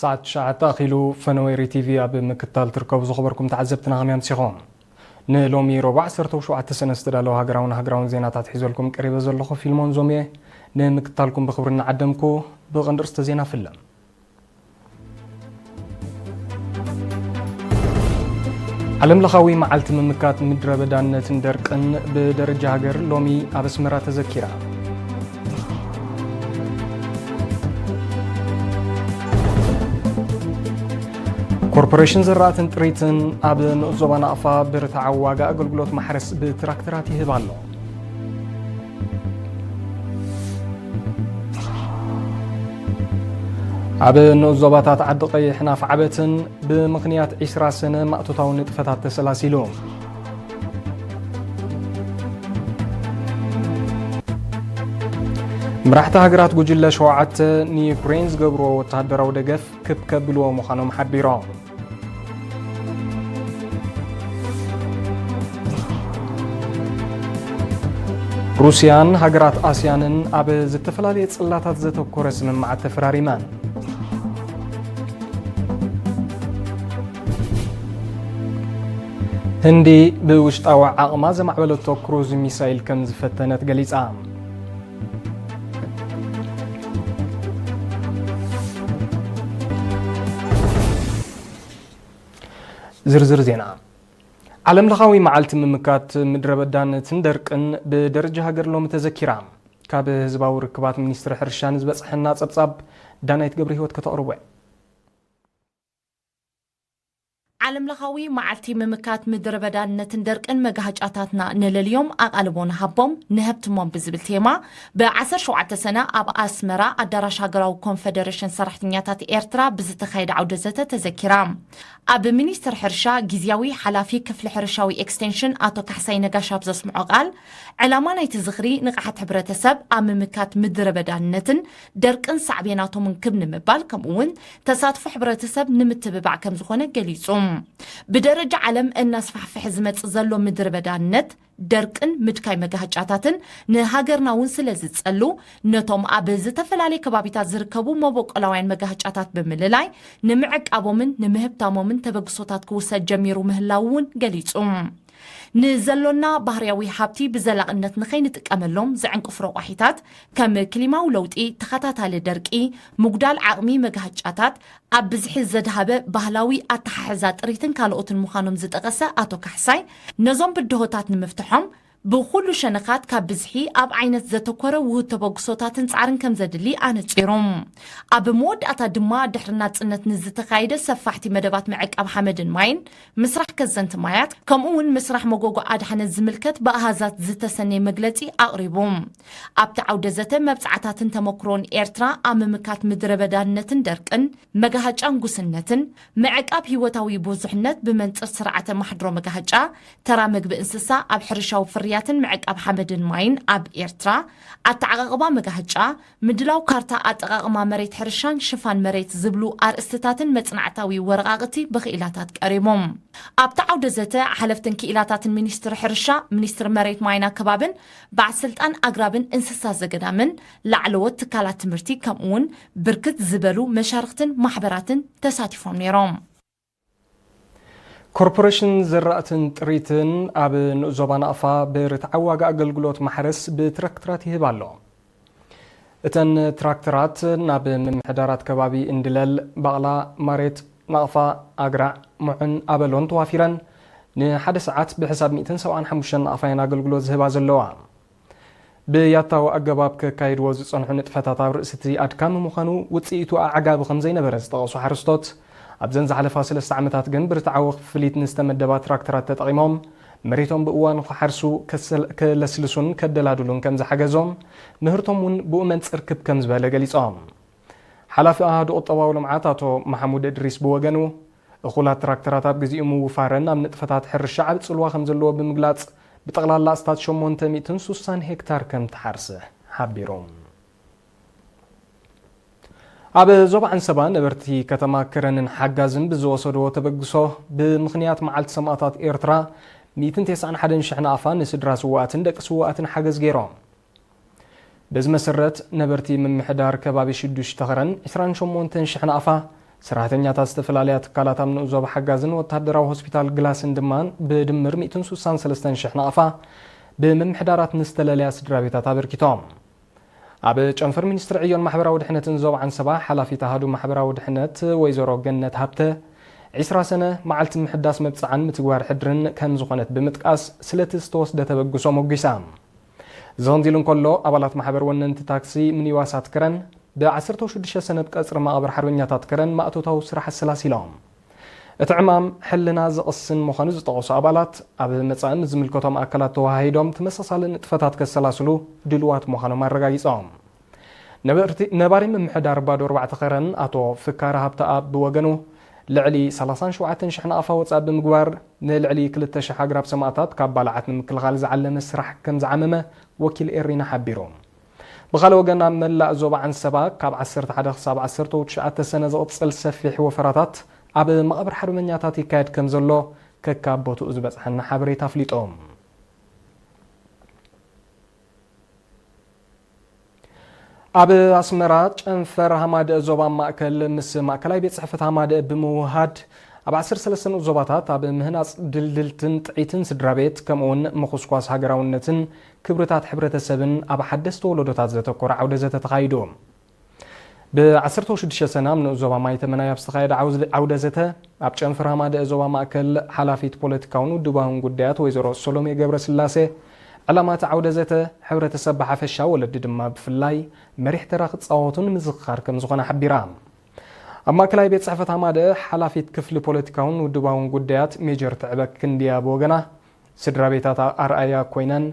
ሰዓት ትሽዓተ ኣኺሉ። ፈነወ ሪቲቪ ኣብ ምክታል ትርከቡ ዝኸበርኩም ተዓዘብትና ከመይ ኣምሲኹም? ንሎሚ ረቡዕ ዓሰርተ ሸውዓተ ሰነ ዝተዳለወ ሃገራውን ሃገራውን ዜናታት ሒዘልኩም ቀሪበ ዘለኹ ፊልሞን ዞም እየ። ንምክታልኩም ብኽብሪ እናዓደምኩ፣ ብቐንዲ ርእስተ ዜና ፍለም። ዓለም ለኻዊ መዓልቲ ምምካት ምድረ በዳነትን ደርቅን ብደረጃ ሃገር ሎሚ ኣብ ኣስመራ ተዘኪራ። ኮርፖሬሽን ዘራእትን ጥሪትን ኣብ ንኡስ ዞባ ናቕፋ ብርትዓዊ ዋጋ ኣገልግሎት ማሕረስ ብትራክተራት ይህብ ኣሎ። ኣብ ንኡስ ዞባታት ዓዲ ቀይሕን ኣፍዓበትን ብምኽንያት ዒስራ ሰነ ማእቶታዊ ንጥፈታት ተሰላሲሉ። መራሕቲ ሃገራት ጉጅለ ሸውዓተ ንዩክሬን ዝገብርዎ ወተሃደራዊ ደገፍ ክብ ከብልዎ ምዃኖም ሓቢሮም። ሩስያን ሃገራት ኣስያንን ኣብ ዝተፈላለየ ጽላታት ዘተኮረ ስምምዓት ተፈራሪመን። ህንዲ ብውሽጣዊ ዓቕማ ዘማዕበለቶ ክሩዝ ሚሳይል ከም ዝፈተነት ገሊጻ። ዝርዝር ዜና። ዓለም ለኻዊ መዓልቲ ምምካት ምድረ በዳነትን ደርቅን ብደረጃ ሃገር ሎሚ ተዘኪራ። ካብ ህዝባዊ ርክባት ሚኒስትሪ ሕርሻ ንዝበጽሐና ጸብጻብ ዳናይት ገብረ ህይወት ከተቕርቦ እያ። ዓለም ለኻዊ መዓልቲ ምምካት ምድረ በዳነትን ደርቅን መጋሃጫታትና ንለልዮም ኣቓልቦ ንሃቦም ንሀብትሞም ብዝብል ቴማ ብ ዓሰርተ ሸውዓተ ሰነ ኣብ ኣስመራ ኣዳራሽ ሃገራዊ ኮንፈደሬሽን ሰራሕተኛታት ኤርትራ ብዝተኻየደ ዓውደ ዘተ ተዘኪራ። ኣብ ሚኒስትር ሕርሻ ግዝያዊ ሓላፊ ክፍሊ ሕርሻዊ ኤክስቴንሽን ኣቶ ካሕሳይ ነጋሽ ኣብ ዘስምዖ ቃል፣ ዕላማ ናይቲ ዝኽሪ ንቕሓት ሕብረተሰብ ኣብ ምምካት ምድረ በዳነትን ደርቅን ሳዕቤናቶምን ክብ ንምባል፣ ከምኡ እውን ተሳትፎ ሕብረተሰብ ንምትብባዕ ከም ዝኾነ ገሊጹ። ብደረጃ ዓለም እናስፋሕፍሐ ዝመጽእ ዘሎ ምድረ በዳነት፣ ደርቅን ምድካይ መጋህጫታትን ንሃገርና እውን ስለ ዝጸሉ፣ ነቶም ኣብ ዝተፈላለየ ከባቢታት ዝርከቡ መበቆላውያን መጋህጫታት ብምልላይ ንምዕቃቦምን ንምህብታሞምን ተበግሶታት ክውሰድ ጀሚሩ ምህላው እውን ገሊጹ። ንዘሎና ባህርያዊ ሃብቲ ብዘላቕነት ንኸይንጥቀመሎም ዝዕንቅፉ ረቋሒታት፣ ከም ክሊማዊ ለውጢ፣ ተኸታታሊ ደርቂ፣ ምጉዳል ዓቕሚ መጋህጫታት፣ ኣብ ብዝሒ ዘድሃበ ባህላዊ ኣተሓሕዛ ጥሪትን ካልኦትን ምዃኖም ዝጠቐሰ ኣቶ ካሕሳይ፣ ነዞም ብድሆታት ንምፍትሖም ብኹሉ ሸነኻት ካብ ብዝሒ ኣብ ዓይነት ዘተኮረ ውሁድ ተበግሶታትን ጻዕርን ከም ዘድሊ ኣነጺሩ። ኣብ መወዳእታ ድማ ድሕሪ ናጽነት ንዝተኻየደ ሰፋሕቲ መደባት ምዕቃብ ሓመድን ማይን፣ ምስራሕ ከዘንቲ ማያት፣ ከምኡ እውን ምስራሕ መጎጎ ኣድሓነት ዝምልከት ብኣሃዛት ዝተሰነየ መግለጺ ኣቕሪቡ። ኣብቲ ዓውደ ዘተ መብጻዕታትን ተመክሮን ኤርትራ ኣብ ምምካት ምድረ በዳነትን ደርቅን፣ መጋሃጫን ጉስነትን፣ ምዕቃብ ህይወታዊ ብዙሕነት ብመንጽር ስርዓተ ማሕድሮ መጋሃጫ፣ ተራ መግቢ እንስሳ ኣብ ሕርሻዊ ፍርያትን ምዕቃብ ሓመድን ማይን ኣብ ኤርትራ፣ ኣተዓቓቕባ መጋሃጫ፣ ምድላው ካርታ ኣጠቓቕማ መሬት ሕርሻን ሽፋን መሬት ዝብሉ ኣርእስትታትን መጽናዕታዊ ወረቓቕቲ ብክኢላታት ቀሪቦም። ኣብቲ ዓውደ ዘተ ሓለፍትን ክኢላታትን ሚኒስትሪ ሕርሻ፣ ሚኒስትሪ መሬት ማይን ኣከባብን በዓል ስልጣን ኣግራብን እንስሳ ዘገዳምን ላዕለዎት ትካላት ትምህርቲ ከምኡ እውን ብርክት ዝበሉ መሻርኽትን ማሕበራትን ተሳቲፎም ነይሮም። ኮርፖሬሽን ዘራእትን ጥሪትን ኣብ ንኡስ ዞባ ናቕፋ ብርትዓዊ ዋጋ ኣገልግሎት ማሕረስ ብትራክተራት ይህብ ኣሎ። እተን ትራክተራት ናብ ምምሕዳራት ከባቢ እንድለል፣ ባቕላ፣ ማሬት፣ ናቕፋ፣ ኣግራዕ፣ ሙዕን ኣበሎን ተዋፊረን ንሓደ ሰዓት ብሕሳብ ሚእትን ሰብዓን ሓሙሽተን ናቕፋ እየን ኣገልግሎት ዝህባ ዘለዋ። ብያታዊ ኣገባብ ከካይድዎ ዝጸንሑ ንጥፈታት ኣብ ርእሲ እቲ ኣድካሚ ምዃኑ፣ ውጽኢቱ ኣዕጋቢ ከም ዘይነበረ ዝጠቐሱ ሓረስቶት፣ ኣብዘን ዝሓለፋ ሰለስተ ዓመታት ግን ብርትዓዊ ክፍሊት ንዝተመደባ ትራክተራት ተጠቒሞም መሬቶም ብእዋኑ ክሓርሱ፣ ከሰል-፣ ከለስልሱን ከደላድሉን ከም ዝሓገዞም፣ ምህርቶም እውን ብኡ መንጽር ክብ ከም ዝበለ ገሊጾም። ሓላፊ ኣሃዱ ቁጠባዊ ልምዓት ኣቶ መሓሙድ እድሪስ ብወገኑ፣ እኹላት ትራክተራት ኣብ ግዜኡ ምውፋረን ኣብ ንጥፈታት ሕርሻ ዓቢ ጽልዋ ከም ዘለዎ ብምግላጽ፣ ብጠቕላላ ኣስታት ሸሞንተ ሚእትን ሱሳን ሄክታር ከም ትሓርስ ሓቢሩ። ኣብ ዞባ ዓንሰባ ነበርቲ ከተማ ከረንን ሓጋዝን ብዝወሰድዎ ተበግሶ፣ ብምኽንያት መዓልቲ ሰማእታት ኤርትራ፣ ሚእትን ተስዓን ሓደን ሽሕ ናቕፋ ንስድራ ስውኣትን ደቂ ስውኣትን ሓገዝ ገይሮም። በዚ መሰረት፣ ነበርቲ ምምሕዳር ከባቢ ሽዱሽተ ከረን ዕስራን ሸሞንተን ሽሕ ናቕፋ ሰራሕተኛታት ዝተፈላለያ ትካላት ኣብ ንኡዞባ ሓጋዝን ወታደራዊ ሆስፒታል ግላስን ድማ ብድምር ሚእትን ስሳን ሰለስተን ሽሕ ናቕፋ ብምምሕዳራት ንዝተለለያ ስድራ ቤታት ኣበርኪቶም። ኣብ ጨንፈር ሚኒስትሪ ዕዮን ማሕበራዊ ድሕነትን ዞባ ዓንሰባ ሓላፊት ኣሃዱ ማሕበራዊ ድሕነት ወይዘሮ ገነት ሃብተ፣ ዒስራ ሰነ መዓልቲ ምሕዳስ መብጽዓን ምትግባር ሕድርን ከም ዝኾነት ብምጥቃስ፣ ስለቲ ዝተወስደ ተበግሶ ሞጒሳ። እዚ ከምዚ ኢሉ እንከሎ፣ ኣባላት ማሕበር ወነንቲ ታክሲ ሚኒባሳት ከረን ብ ዓሰርተ ሽዱሽተ ሰነ ብ ቀጽሪ መቓብር ሓርበኛታት ከረን ማእቶታዊ ስራሕ ኣሰላሲሎም። እቲ ዕማም ሕልና ዘቕስን ምዃኑ ዝጠቐሱ ኣባላት፣ ኣብ መጻኢ ምስ ዝምልከቶም ኣካላት ተወሃሂዶም ተመሳሳሊ ንጥፈታት ከሰላስሉ ድልዋት ምዃኖም ኣረጋጊጾም። ነበርቲ-፣ ነባሪ ምምሕዳር ባዶ ኣርባዕተ ከረን ኣቶ ፍካረ ሃብተኣብ ብወገኑ፣ ልዕሊ ሰላሳን ሸውዓተን ሽሕ ናቕፋ ወጻእ ብምግባር፣ ንልዕሊ ክልተ ሽሕ ኣግራብ ሰማእታት ካብ ባልዓት ንምክልኻል ዝዓለመ ስራሕ ከም ዝዓመመ ወኪል ኤሪና ሓቢሩ። ብኻልእ ወገን፣ ኣብ መላእ ዞባ ዓንሰባ ካብ ዓሰርተ ሓደ ክሳብ ዓሰርተ ትሽዓተ ሰነ ዝቕጽል ሰፊሕ ወፈራታት ኣብ መቓብር ሓርበኛታት ይካየድ ከም ዘሎ ከካብ ቦትኡ ዝበጽሐና ሓበሬታ ኣፍሊጡ። ኣብ ኣስመራ፣ ጨንፈር ሃማደእ ዞባ ማእከል ምስ ማእከላይ ቤት ጽሕፈት ሃማደእ ብምውሃድ፣ ኣብ ዓሰርተ ሰለስተ ንኡስ ዞባታት ኣብ ምህናጽ ድልድልትን ጥዒትን ስድራ ቤት፣ ከምኡውን ምኹስኳስ ሃገራውነትን ክብርታት ሕብረተሰብን ኣብ ሓደስቲ ወለዶታት ዘተኮረ ዓውደ ዘተ ተኻይዱ። ብ ዓሰርተ ሽዱሽተ ሰነ ኣብ ንኡስ ዞባ ማይ ተመናይ ኣብ ዝተኻየደ ዓውዝ-፣ ዓውደ ዘተ፣ ኣብ ጨንፈር ሃማደእ ዞባ ማእከል ሓላፊት ፖለቲካውን ውድባውን ጉዳያት ወይዘሮ ሰሎሜ ገብረስላሴ፣ ዕላማ እቲ ዓውደ ዘተ፣ ሕብረተሰብ ብሓፈሻ፣ ወለዲ ድማ ብፍላይ፣ መሪሕ ተራ ክጻወቱ ንምዝኽኻር ከም ዝኾነ ሓቢራ። ኣብ ማእከላይ ቤት ጽሕፈት ሃማደእ ሓላፊት ክፍሊ ፖለቲካውን ውድባውን ጉዳያት ሜጀር ትዕበ ክንድያ ብወገና፣ ስድራ ቤታት ኣርኣያ ኮይነን፣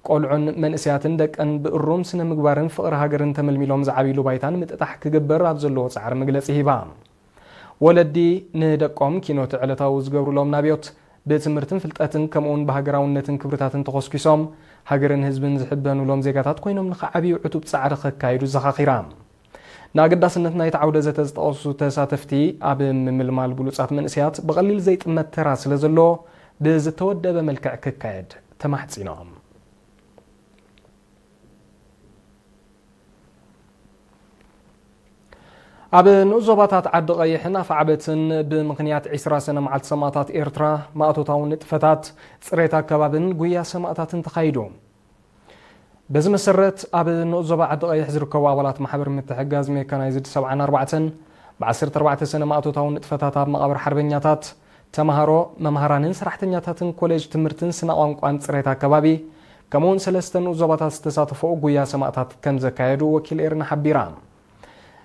ቆልዑን መንእሰያትን ደቀን ብእሩም ስነ ምግባርን ፍቕሪ ሃገርን ተመልሚሎም ዝዓብይሉ ባይታ ንምጥጣሕ ክግበር ኣብ ዘለዎ ጻዕሪ መግለጺ ሂባ። ወለዲ ንደቆም ኪኖቲ ዕለታዊ ዝገብሩሎም ናብዮት ብትምህርትን ፍልጠትን ከምኡውን ብሃገራውነትን ክብርታትን ተኾስኪሶም፣ ሃገርን ህዝብን ዝሕበኑሎም ዜጋታት ኮይኖም ንኽዓብዩ ዕቱብ ጻዕሪ ከካይዱ ዘኻኺራ። ንኣገዳስነት ናይቲ ዓውደ ዘተ ዝጠቐሱ ተሳተፍቲ፣ ኣብ ምምልማል ብሉጻት መንእሰያት ብቐሊል ዘይጥመት ተራ ስለ ዘለዎ፣ ብዝተወደበ መልክዕ ክካየድ ተማሕጺኖም። ኣብ ንኡስ ዞባታት ዓዲ ቀይሕን ኣፍዓበትን ብምኽንያት ዒስራ ሰነ መዓልቲ ሰማእታት ኤርትራ፣ ማእቶታዊ ንጥፈታት ጽሬት ኣከባብን ጉያ ሰማእታትን ተኻይዱ። በዚ መሰረት፣ ኣብ ንኡስ ዞባ ዓዲ ቀይሕ ዝርከቡ ኣባላት ማሕበር ምትሕግጋዝ ሜካናይዝድ ሰብዓን ኣርባዕተን፣ ብ ዓሰርተ ኣርባዕተ ሰነ ማእቶታዊ ንጥፈታት ኣብ መቓብር ሓርበኛታት፣ ተማሃሮ፣ መምሃራንን ሰራሕተኛታትን ኮሌጅ ትምህርትን ስነ ቋንቋን ጽሬት ኣከባቢ፣ ከምኡውን ሰለስተ ንኡስ ዞባታት ዝተሳተፈኦ ጉያ ሰማእታት ከም ዘካየዱ ወኪል ኤርና ሓቢራ።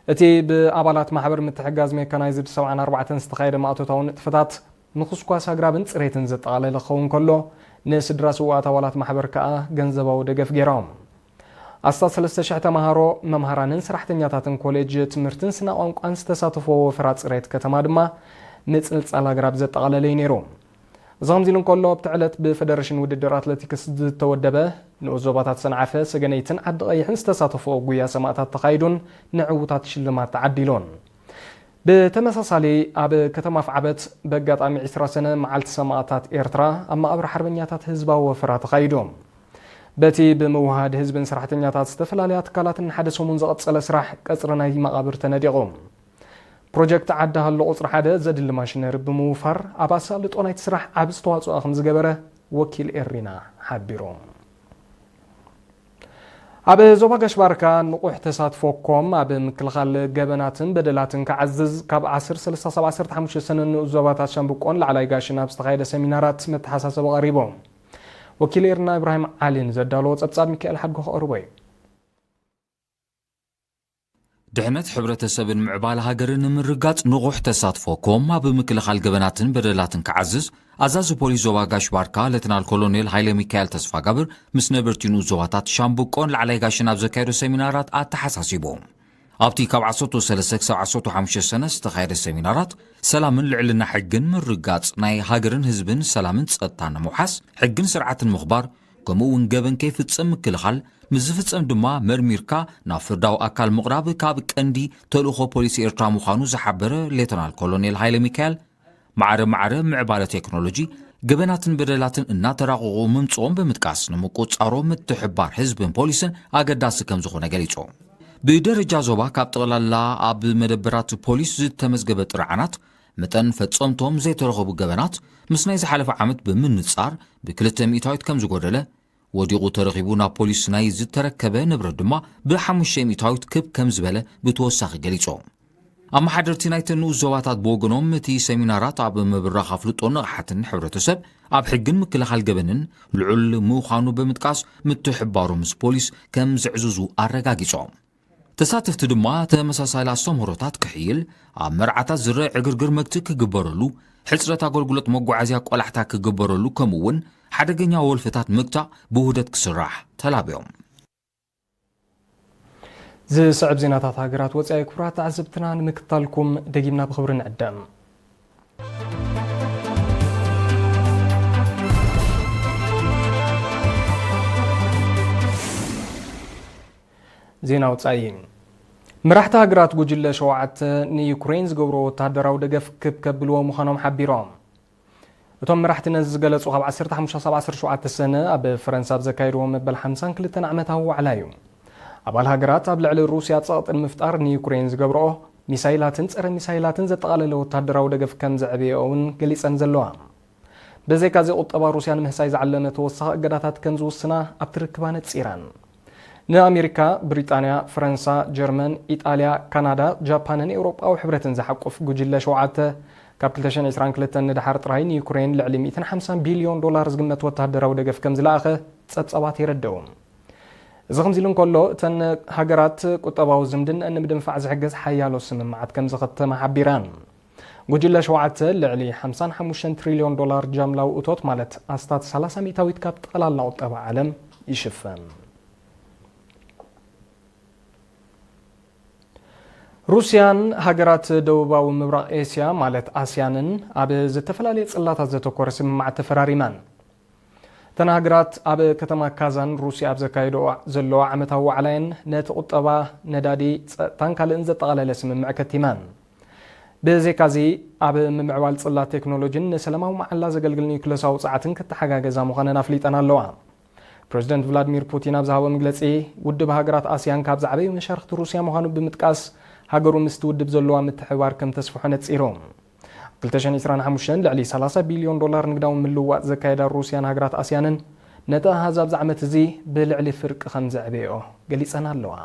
እቲ ብኣባላት ማሕበር ምትሕግጋዝ ሜካናይዝድ ሰብዓን ኣርባዕተን ዝተኻየደ ማእቶታዊ ንጥፈታት፣ ምኹስኳስ ኣግራብን ጽሬትን ዘጠቓለለ ክኸውን ከሎ፣ ንስድራ ስዉኣት ኣባላት ማሕበር ከኣ ገንዘባዊ ደገፍ ገይሮም። ኣስታት ሰለስተ ሽሕ ተማሃሮ፣ መምሃራንን ሰራሕተኛታትን ኮሌጅ ትምህርትን ስነ ቋንቋን ዝተሳተፍዎ ወፈራ ጽሬት ከተማ ድማ ምጽልጻል ኣግራብ ዘጠቓለለ እዩ ነይሩ። እዚ ከምዚ ኢሉ እንከሎ፣ ኣብቲ ዕለት ብፈደረሽን ውድድር ኣትሌቲክስ ዝተወደበ ንኡስ ዞባታት ሰንዓፈ፣ ሰገነይትን ዓዲ ቀይሕን ዝተሳተፍኦ ጉያ ሰማእታት ተኻይዱን ንዕዉታት ሽልማት ተዓዲሉን። ብተመሳሳሊ፣ ኣብ ከተማ ኣፍዓበት በጋጣሚ ዒስራ ሰነ መዓልቲ ሰማእታት ኤርትራ ኣብ መቓብር ሓርበኛታት ህዝባዊ ወፈራ ተኻይዱ። በቲ ብምውሃድ ህዝብን ሰራሕተኛታት ዝተፈላለያ ትካላትን ሓደ ሰሙን ዝቐጸለ ስራሕ ቀጽሪ ናይ መቓብር ተነዲቑ። ፕሮጀክት ዓዲ ሃሎ ቁጽሪ ሓደ ዘድሊ ማሽነሪ ብምውፋር ኣብ ኣሳልጦ ናይቲ ስራሕ ዓቢ ዝተዋጽኦ ከም ዝገበረ ወኪል ኤሪና ሓቢሩ። ኣብ ዞባ ጋሽ ባርካ ንቑሕ ተሳትፎ ኮም ኣብ ምክልኻል ገበናትን በደላትን ክዓዝዝ ካብ ዓሰርተ ሰለስተ ክሳብ ዓሰርተ ሓሙሽተ ሰነ ንኡስ ዞባታት ሻምብቆን ላዕላይ ጋሽን ኣብ ዝተኻየደ ሰሚናራት መተሓሳሰቢ ቀሪቡ። ወኪል ኤርና ኢብራሂም ዓሊ ንዘዳለዎ ጸብጻብ ሚካኤል ሓድጎ ከቕርቦ እዩ። ድሕነት ሕብረተሰብን ምዕባለ ሃገርን ንምርጋጽ ንቑሕ ተሳትፎ ኮም ኣብ ምክልኻል ገበናትን በደላትን ክዓዝዝ ኣዛዚ ፖሊስ ዞባ ጋሽ ባርካ ሌተናል ኮሎኔል ሃይለ ሚካኤል ተስፋጋብር ምስ ነበርቲ ንኡስ ዞባታት ሻምብቆን ላዕላይ ጋሽን ኣብ ዘካየዶ ሰሚናራት ኣተሓሳሲቡ። ኣብቲ ካብ ዓሰርተ ሰለስተ ክሳብ ዓሰርተ ሓሙሽተ ሰነ ዝተኻየደ ሰሚናራት፣ ሰላምን ልዕልና ሕግን ምርጋጽ፣ ናይ ሃገርን ህዝብን ሰላምን ጸጥታን ንምውሓስ፣ ሕግን ስርዓትን ምኽባር፣ ከምኡ እውን ገበን ከይፍጸም ምክልኻል፣ ምስ ዝፍጸም ድማ መርሚርካ ናብ ፍርዳዊ ኣካል ምቕራብ ካብ ቀንዲ ተልእኾ ፖሊስ ኤርትራ ምዃኑ ዝሓበረ ሌተናል ኮሎኔል ሃይለ ሚካኤል፣ ማዕረ ማዕረ ምዕባለ ቴክኖሎጂ፣ ገበናትን በደላትን እናተራቐቑ ምምጽኦም ብምጥቃስ፣ ንምቁጽጻሮም ምትሕብባር ህዝብን ፖሊስን ኣገዳሲ ከም ዝኾነ ገሊጹ። ብደረጃ ዞባ ካብ ጠቕላላ ኣብ መደበራት ፖሊስ ዝተመዝገበ ጥርዓናት መጠን ፈጸምቶም ዘይተረኸቡ ገበናት ምስ ናይ ዝሓለፈ ዓመት ብምንጻር ብክልተ ሚእታዊት ከም ዝጎደለ፣ ወዲቑ ተረኺቡ ናብ ፖሊስ ናይ ዝተረከበ ንብረት ድማ ብሓሙሽተ ሚእታዊት ክብ ከም ዝበለ ብተወሳኺ ገሊጾም። ኣመሓደርቲ ናይተን ንኡስ ዞባታት ብወገኖም፣ እቲ ሰሚናራት ኣብ ምብራኽ ኣፍልጦን ንቕሓትን ሕብረተሰብ ኣብ ሕግን ምክልኻል ገበንን ልዑል ምዃኑ ብምጥቃስ፣ ምትሕብባሮም ምስ ፖሊስ ከም ዘዕዝዙ ኣረጋጊጾም። ተሳተፍቲ ድማ ተመሳሳሊ ኣስተምህሮታት ክሕይል፣ ኣብ መርዓታት ዝረአ ዕግርግር መግትኢ ክግበረሉ፣ ሕጽረት ኣገልግሎት መጓዓዝያ ቆላሕታ ክግበረሉ፣ ከምኡ እውን ሓደገኛ ወልፍታት ምግታእ ብውህደት ክስራሕ ተላብዮም። ዝስዕብ ዜናታት ሃገራት ወጻኢ ክቡራት ተዓዘብትና ንምክታልኩም ደጊምና ብኽብሪ ንዕደም። ዜና ወጻኢ። መራሕቲ ሃገራት ጉጅለ ሸውዓተ ንዩክሬን ዝገብሮ ወተሃደራዊ ደገፍ ክብ ከብልዎ ምዃኖም ሓቢሮም። እቶም መራሕቲ ነዚ ዝገለጹ ካብ ዓሰርተ ሓሙሽተ ክሳብ ዓሰርተ ሸውዓተ ሰነ ኣብ ፈረንሳ ኣብ ዘካየድዎ መበል ሓምሳን ክልተን ዓመታዊ ዋዕላ እዩ። ኣባል ሃገራት ኣብ ልዕሊ ሩስያ ጸቕጢ ንምፍጣር ንዩክሬን ዝገብርኦ ሚሳይላትን ጸረ ሚሳይላትን ዘጠቓለለ ወተሃደራዊ ደገፍ ከም ዘዕብየኦ እውን ገሊጸን ዘለዋ። ብዘይካዚ ቁጠባ ሩስያ ንምህሳይ ዝዓለመ ተወሳኺ እገዳታት ከም ዝውስና ኣብቲ ርክብ ኣነጺረን። ንኣሜሪካ፣ ብሪጣንያ፣ ፈረንሳ፣ ጀርመን፣ ኢጣልያ፣ ካናዳ፣ ጃፓንን ኤውሮጳዊ ሕብረትን ዝሓቁፍ ጉጅለ ሸውዓተ ካብ ክልተ ሽሕን ዕስራን ክልተን ንደሓር ጥራይ ንዩክሬን ልዕሊ ሚእትን ሓምሳን ቢልዮን ዶላር ዝግመት ወተሃደራዊ ደገፍ ከም ዝለኣኸ ጸብጻባት የረድኡ። እዚ ከምዚ ኢሉ እንከሎ፣ እተን ሃገራት ቁጠባዊ ዝምድንአን ንምድንፋዕ ዝሕግዝ ሓያሎ ስምምዓት ከም ዝኸተማ ሓቢረን። ጉጅለ ሸውዓተ ልዕሊ ሓምሳን ሓሙሽተን ትሪልዮን ዶላር ጃምላዊ እቶት፣ ማለት ኣስታት ሰላሳ ሚእታዊት ካብ ጠቕላላ ቁጠባ ዓለም ይሽፍን። ሩስያን ሃገራት ደቡባዊ ምብራቕ ኤስያ፣ ማለት ኣስያንን፣ ኣብ ዝተፈላለየ ጽላታት ዘተኮረ ስምምዓት ተፈራሪመን። እተን ሃገራት ኣብ ከተማ ካዛን ሩስያ ኣብ ዘካየድኦ ዘለዋ ዓመታዊ ዋዕላየን ነቲ ቁጠባ፣ ነዳዲ፣ ጸጥታን ካልእን ዘጠቓለለ ስምምዕ ከቲመን። ብዘይካዚ፣ ኣብ ምምዕባል ጽላት ቴክኖሎጂን ንሰላማዊ መዓላ ዘገልግል ኒውክለሳዊ ጸዓትን ክተሓጋገዛ ምዃነን ኣፍሊጠን ኣለዋ። ፕረዚደንት ቭላድሚር ፑቲን ኣብ ዝሃቦ መግለጺ፣ ውድብ ሃገራት ኣስያን ካብ ዝዓበዩ መሻርኽቲ ሩስያ ምዃኑ ብምጥቃስ፣ ሃገሩ ምስቲ ውድብ ዘለዋ ምትሕብባር ከም ተስፍሖ ነጺሩ። ኣብ ክልተ ሽሕን ዕስራን ሓሙሽተን ልዕሊ ሰላሳ ቢልዮን ዶላር ንግዳዊ ምልውዋጥ ዘካየዳ ሩስያን ሃገራት ኣስያንን ነቲ ኣሃዝ ኣብዚ ዓመት እዚ ብልዕሊ ፍርቂ ከም ዘዕበየኦ ገሊጸን ኣለዋ።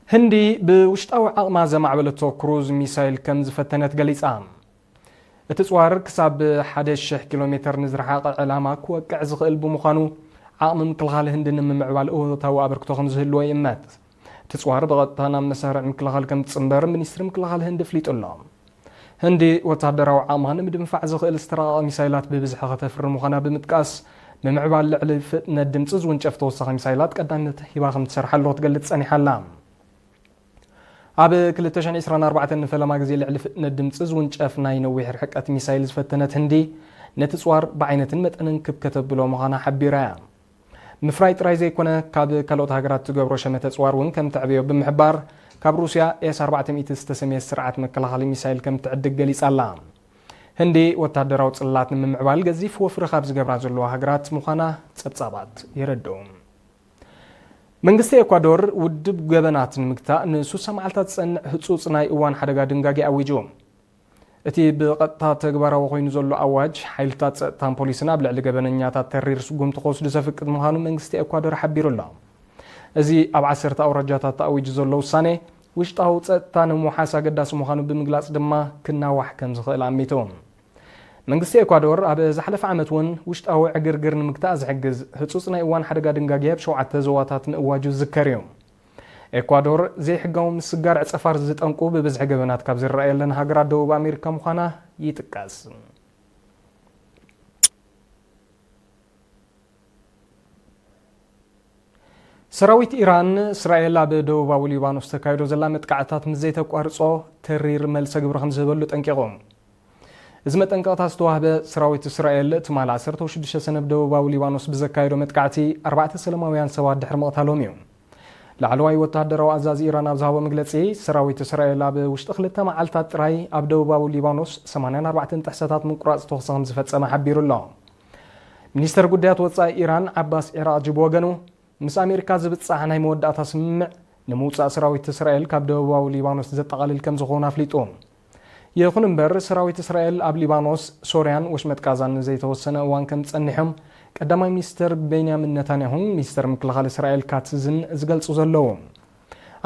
ህንዲ ብውሽጣዊ ዓቕማ ዘማዕበለቶ ክሩዝ ሚሳይል ከም ዝፈተነት ገሊጻ። እቲ ጽዋር ክሳብ ሓደ ሽሕ ኪሎ ሜተር ንዝረሓቐ ዕላማ ክወቅዕ ዝኽእል ብምዃኑ፣ ዓቕሚ ምክልኻል ህንዲ ንምምዕባል እወታዊ ኣበርክቶ ከም ዝህልዎ ይእመት። እቲ ጽዋር ብቐጥታ ናብ መሳርዕ ምክልኻል ከም ዝጽንበር ሚኒስትሪ ምክልኻል ህንዲ ኣፍሊጡ ኣሎ። ህንዲ ወተሃደራዊ ዓቕማ ንምድንፋዕ ዝኽእል ዝተራቐቐ ሚሳይላት ብብዝሒ ከተፍሪ ምዃና ብምጥቃስ፣ ምምዕባል ልዕሊ ፍጥነት ድምጺ ዝውንጨፍ ተወሳኺ ሚሳይላት ቀዳምነት ሂባ ከም ትሰርሓሉ ክትገልጽ ጸኒሓ ኣላ። ኣብ ክልተ ሽሕን ዕስራን ኣርባዕተን ንፈለማ ግዜ ልዕሊ ፍጥነት ድምጺ ዝውንጨፍ ናይ ነዊሕ ርሕቀት ሚሳይል ዝፈተነት ህንዲ፣ ነቲ ጽዋር ብዓይነትን መጠንን ክብ ከተብሎ ምዃና ሓቢራ እያ። ምፍራይ ጥራይ ዘይኮነ፣ ካብ ካልኦት ሃገራት ትገብሮ ሸመተ ጽዋር እውን ከም ተዕብዮ ብምሕባር፣ ካብ ሩስያ ኤስ ኣርባዕተ ሚእቲ ዝተሰምየ ስርዓት መከላኸሊ ሚሳይል ከም ትዕድግ ገሊጻ ኣላ። ህንዲ ወታደራዊ ጽላት ንምምዕባል ገዚፍ ወፍሪ ካብ ዝገብራ ዘለዋ ሃገራት ምዃና ጸብጻባት የረድኡ። መንግስቲ ኤኳዶር ውድብ ገበናት ንምግታእ ንሱሳ መዓልታት ዝጸንዕ ህጹጽ ናይ እዋን ሓደጋ ድንጋጌ ኣዊጁ። እቲ ብቐጥታ ተግባራዊ ኮይኑ ዘሎ ኣዋጅ፣ ሓይልታት ጸጥታን ፖሊስን ኣብ ልዕሊ ገበነኛታት ተሪር ስጉምቲ ክወስዱ ዘፍቅድ ምዃኑ መንግስቲ ኤኳዶር ሓቢሩ ኣሎ። እዚ ኣብ ዓሰርተ ኣውራጃታት ተኣዊጁ ዘሎ ውሳኔ፣ ውሽጣዊ ጸጥታ ንምውሓስ ኣገዳሲ ምዃኑ ብምግላጽ ድማ፣ ክናዋሕ ከም ዝኽእል ኣሚቱ። መንግስቲ ኤኳዶር ኣብ ዝሓለፈ ዓመት እውን ውሽጣዊ ዕግርግር ንምግታእ ዝሕግዝ ህጹጽ ናይ እዋን ሓደጋ ድንጋጌ ኣብ ሸውዓተ ዞባታት ምእዋጁ ዝዝከር እዩ። ኤኳዶር፣ ዘይሕጋዊ ምስጋር ዕጸፋር ዝጠንቁ ብብዝሒ ገበናት ካብ ዝረኣየለን ሃገራት ደቡብ ኣሜሪካ ምዃና ይጥቀስ። ሰራዊት ኢራን፣ እስራኤል ኣብ ደቡባዊ ሊባኖስ ተካይዶ ዘላ መጥቃዕታት ምስ ዘይተቋርጾ፣ ተሪር መልሰ ግብሪ ከም ዝህበሉ ጠንቂቑ። እዚ መጠንቀቕታ ዝተዋህበ፣ ሰራዊት እስራኤል ትማል ዓሰርተ ሽዱሽተ ሰነ ኣብ ደቡባዊ ሊባኖስ ብዘካየዶ መጥቃዕቲ ኣርባዕተ ሰላማውያን ሰባት ድሕሪ ምቕታሎም እዩ። ላዕለዋይ ወተሃደራዊ ኣዛዚ ኢራን ኣብ ዝሃቦ መግለጺ፣ ሰራዊት እስራኤል ኣብ ውሽጢ ክልተ መዓልታት ጥራይ ኣብ ደቡባዊ ሊባኖስ ሰማንያን ኣርባዕተን ጥሕሰታት ምቁራጽ ተኹሲ ከም ዝፈጸመ ሓቢሩ ኣሎ። ሚኒስተር ጉዳያት ወጻኢ ኢራን ዓባስ ዒራቕጂ ብወገኑ፣ ምስ ኣሜሪካ ዝብጻሕ ናይ መወዳእታ ስምምዕ ንምውጻእ ሰራዊት እስራኤል ካብ ደቡባዊ ሊባኖስ ዘጠቓልል ከም ዝኾነ ኣፍሊጡ። ይኹን እምበር፣ ሰራዊት እስራኤል ኣብ ሊባኖስ፣ ሶርያን ወሽመጥ ጋዛን ንዘይተወሰነ እዋን ከም ጸኒሖም ቀዳማይ ሚኒስተር ቤንያሚን ነታንያሁን ሚኒስተር ምክልኻል እስራኤል ካትዝን ዝገልጹ ዘለዉ።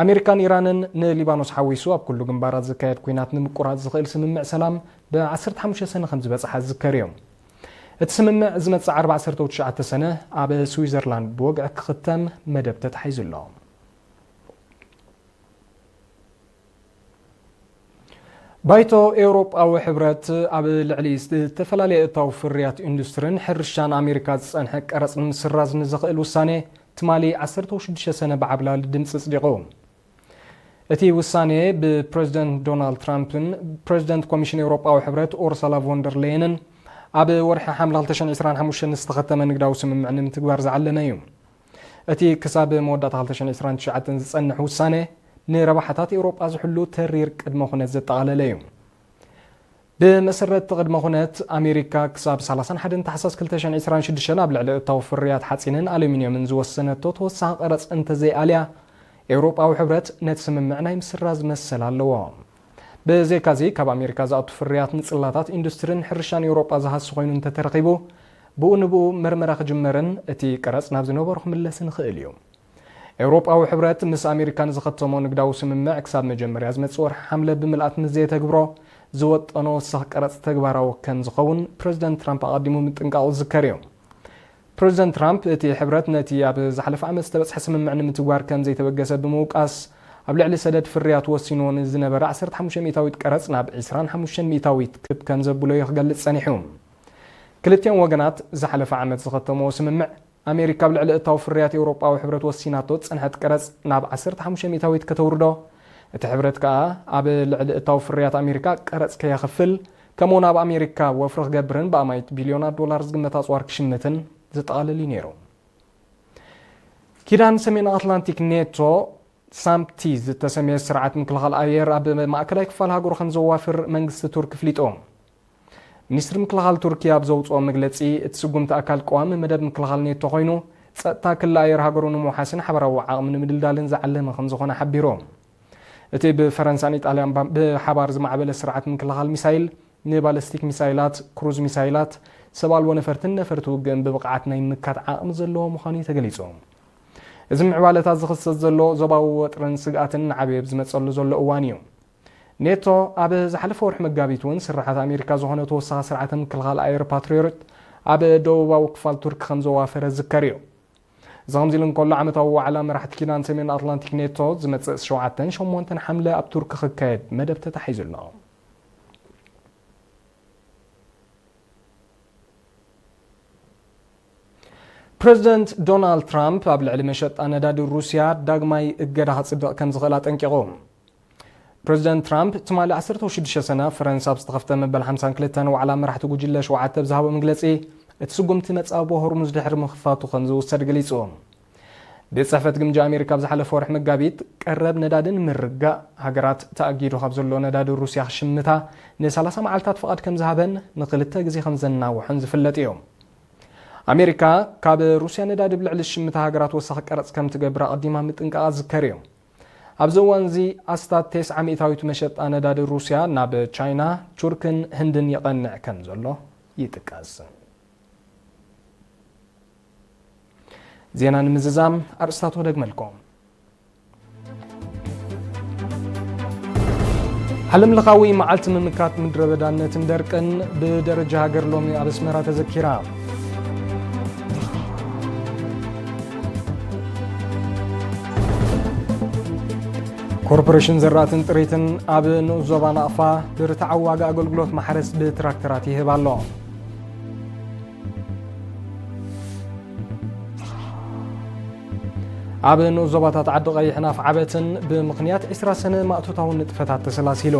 ኣሜሪካን ኢራንን ንሊባኖስ ሓዊሱ ኣብ ኩሉ ግንባራት ዝካየድ ኲናት ንምቁራጽ ዝኽእል ስምምዕ ሰላም ብ ዓሰርተ ሓሙሽተ ሰነ ከም ዝበጽሓ ዝዝከር እዩ። እቲ ስምምዕ ዝመጽእ ዓርቢ ዓሰርተ ትሽዓተ ሰነ ኣብ ስዊዘርላንድ ብወግዒ ክኽተም መደብ ተታሒዙ ኣሎ። ባይቶ ኤውሮጳዊ ሕብረት ኣብ ልዕሊ ዝተፈላለየ እታው ፍርያት ኢንዱስትሪን ሕርሻን ኣሜሪካ ዝጸንሐ ቀረጽ ንምስራዝ ንዝኽእል ውሳኔ ትማሊ ዓሰርተ ሽዱሽተ ሰነ ብዓብላሊ ድምጺ ጽዲቑ። እቲ ውሳኔ ብፕረዚደንት ዶናልድ ትራምፕን ፕረዚደንት ኮሚሽን ኤውሮጳዊ ሕብረት ኡርሳላ ቮንደር ሌየንን ኣብ ወርሒ ሓምለ ክልተ ሽሕን ዕስራን ሓሙሽተን ዝተኸተመ ንግዳዊ ስምምዕ ንምትግባር ዝዓለመ እዩ። እቲ ክሳብ መወዳእታ ክልተ ሽሕን ዕስራን ትሽዓተን ዝጸንሕ ውሳኔ፣ ንረብሓታት ኤውሮጳ ዝሕሉ ተሪር ቅድመ ኩነት ዘጠቓለለ እዩ። ብመሰረት እቲ ቅድመ ኩነት፣ ኣሜሪካ ክሳብ ሰላሳን ሓደን ታሕሳስ ክልተ ሽሕን ዕስራን ሽዱሽተን ኣብ ልዕሊ እታው ፍርያት ሓጺንን ኣሉሚንየምን ዝወሰነቶ ተወሳኺ ቀረጽ እንተዘይኣልያ፣ ኤውሮጳዊ ሕብረት ነቲ ስምምዕ ናይ ምስራዝ መሰል ኣለዎ። ብዘይካዚ፣ ካብ ኣሜሪካ ዝኣቱ ፍርያት ንጽላታት ኢንዱስትሪን ሕርሻን ኤውሮጳ ዝሃሲ ኮይኑ እንተተረኺቡ፣ ብኡ ንብኡ መርመራ ክጅመርን እቲ ቀረጽ ናብ ዝነበሮ ክምለስን ይኽእል እዩ። ኤውሮጳዊ ሕብረት ምስ ኣሜሪካ ንዝኸተሞ ንግዳዊ ስምምዕ ክሳብ መጀመርያ ዝመጽእ ወርሒ ሓምለ ብምልኣት ምስ ዘየተግብሮ፣ ዝወጠኖ ወሳኺ ቀረጽ ተግባራዊ ከም ዝኸውን ፕረዚደንት ትራምፕ ኣቐዲሙ ምጥንቃቑ ዝዝከር እዩ። ፕረዚደንት ትራምፕ፣ እቲ ሕብረት ነቲ ኣብ ዝሓለፈ ዓመት ዝተበጽሐ ስምምዕ ንምትግባር ከም ዘይተበገሰ ብምውቃስ፣ ኣብ ልዕሊ ሰደድ ፍርያት ወሲንዎ ንዝነበረ ዓሰርተ ሓሙሽተ ሚእታዊት ቀረጽ ናብ ዕስራን ሓሙሽተን ሚእታዊት ክብ ከም ዘብሎ እዩ ክገልጽ ጸኒሑ። ክልቲኦም ወገናት ዝሓለፈ ዓመት ዝኸተምዎ ስምምዕ፣ ኣሜሪካ ኣብ ልዕሊ እታው ፍርያት ኤውሮጳዊ ሕብረት ወሲናቶ ዝጸንሐት ቀረጽ ናብ ዓሰርተ ሓሙሽተ ሚእታዊት ከተውርዶ፣ እቲ ሕብረት ከኣ ኣብ ልዕሊ እታው ፍርያት ኣሜሪካ ቀረጽ ከየኽፍል፣ ከምኡውን ኣብ ኣሜሪካ ወፍሪ ክገብርን ብኣማይት ቢልዮናት ዶላር ዝግመት ኣጽዋር ክሽምትን ዘጠቓልል እዩ ነይሩ። ኪዳን ሰሜን ኣትላንቲክ ኔቶ፣ ሳምፕቲ ዝተሰምየ ስርዓት ምክልኻል ኣየር ኣብ ማእከላይ ክፋል ሃገሩ ከም ዘዋፍር መንግስቲ ቱርኪ ኣፍሊጡ። ሚኒስትሪ ምክልኻል ቱርኪ ኣብ ዘውፅኦ መግለፂ፣ እቲ ስጉምቲ ኣካል ቀዋሚ መደብ ምክልኻል ኔቶ ኮይኑ፣ ፀጥታ ክሊ ኣየር ሃገሩ ንምውሓስን ሓበራዊ ዓቕሚ ንምድልዳልን ዝዓለመ ከም ዝኾነ ሓቢሩ። እቲ ብፈረንሳን ኢጣልያን ባ-፣ ብሓባር ዝማዕበለ ስርዓት ምክልኻል ሚሳይል፣ ንባለስቲክ ሚሳይላት፣ ክሩዝ ሚሳይላት፣ ሰብ ኣልቦ ነፈርትን ነፈርቲ ውግእን ብብቕዓት ናይ ምምካት ዓቕሚ ዘለዎ ምዃኑ እዩ ተገሊጹ። እዚ ምዕባለታት ዝኽሰት ዘሎ ዞባዊ ወጥርን ስግኣትን እናዓበየ ኣብ ዝመጸሉ ዘሎ እዋን እዩ። ኔቶ ኣብ ዝሓለፈ ወርሒ መጋቢት እውን ስርሓት ኣሜሪካ ዝኾነ ተወሳኺ ስርዓተ ምክልኻል ኣየር ፓትሪዮት ኣብ ደቡባዊ ክፋል ቱርኪ ከም ዘዋፈረ ዝዝከር እዩ። እዚ ከምዚ ኢሉ እንከሎ፣ ዓመታዊ ዋዕላ መራሕቲ ኪዳን ሰሜን ኣትላንቲክ ኔቶ ዝመጽእ ሸውዓተን ሸሞንተን ሓምለ ኣብ ቱርኪ ክካየድ መደብ ተታሒዙ ኣሎ። ፕረዚደንት ዶናልድ ትራምፕ ኣብ ልዕሊ መሸጣ ነዳዲ ሩስያ ዳግማይ እገዳ ከጽድቕ ከም ዝኽእል ኣጠንቂቑ። ፕረዚደንት ትራምፕ ትማሊ ዓሰርተ ሽዱሽተ ሰነ ኣብ ፈረንሳ ኣብ ዝተኸፍተ መበል ሓምሳን ክልተን ዋዕላ መራሕቲ ጉጅለ ሸውዓተ ብዝሃቦ መግለጺ፣ እቲ ስጉምቲ መጻብቦ ሆርሙዝ ድሕሪ ምኽፋቱ ከም ዝውሰድ ገሊጹ። ቤት ጽሕፈት ግምጃ ኣሜሪካ ኣብ ዝሓለፈ ወርሒ መጋቢት፣ ቀረብ ነዳዲ ንምርጋእ ሃገራት ተኣጊዱ ካብ ዘሎ ነዳዲ ሩስያ ክሽምታ ንሰላሳ መዓልታት ፍቓድ ከም ዝሃበን ንኽልተ ግዜ ከም ዘናውሖን ዝፍለጥ እዩ። ኣሜሪካ ካብ ሩስያ ነዳዲ ብልዕሊ ዝሽምታ ሃገራት ወሳኺ ቀረጽ ከም ትገብር ኣቐዲማ ምጥንቃቓ ዝዝከር እዩ። ኣብዚ እዋን እዚ ኣስታት ተስዓ ሚእታዊት መሸጣ ነዳዲ ሩስያ ናብ ቻይና፣ ቱርክን ህንድን ይቐንዕ ከም ዘሎ ይጥቀስ። ዜና ንምዝዛም ኣርእስታቱ ክደግመልኩም። ዓለም ለኻዊ መዓልቲ ምምካት ምድረ በዳነትን ደርቅን ብደረጃ ሃገር ሎሚ ኣብ ኣስመራ ተዘኪራ። ኮርፖሬሽን ዘራእትን ጥሪትን ኣብ ንኡስ ዞባ ናቕፋ ብርትዓዊ ዋጋ ኣገልግሎት ማሕረስ ብትራክተራት ይህብ ኣሎ። ኣብ ንኡስ ዞባታት ዓዲ ቀይሕን ኣፍዓበትን ብምኽንያት ዕስራ ሰነ ማእቶታዊ ንጥፈታት ተሰላሲሉ።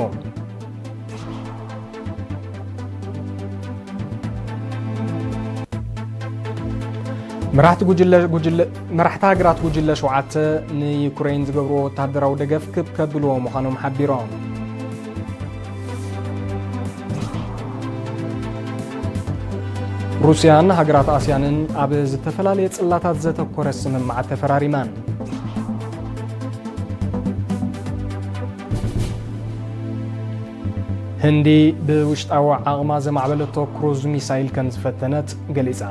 መራሕቲ ጉጅለ ጉጅለ መራሕቲ ሃገራት ጉጅለ ሸውዓተ ንዩክሬን ዝገብርዎ ወታደራዊ ደገፍ ክብ ከብልዎ ምዃኖም ሓቢሮም። ሩስያን ሃገራት ኣስያንን ኣብ ዝተፈላለየ ጽላታት ዘተኮረ ስምምዓት ተፈራሪመን። ህንዲ ብውሽጣዊ ዓቕማ ዘማዕበለቶ ክሩዝ ሚሳይል ከም ዝፈተነት ገሊጻ።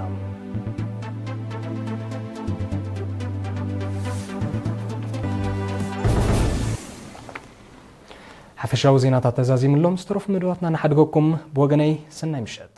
ሓፈሻዊ ዜናታት ተዛዚምሎም ዝተረፉ መደባትና ንሓድገኩም። ብወገነይ ሰናይ ምሸት።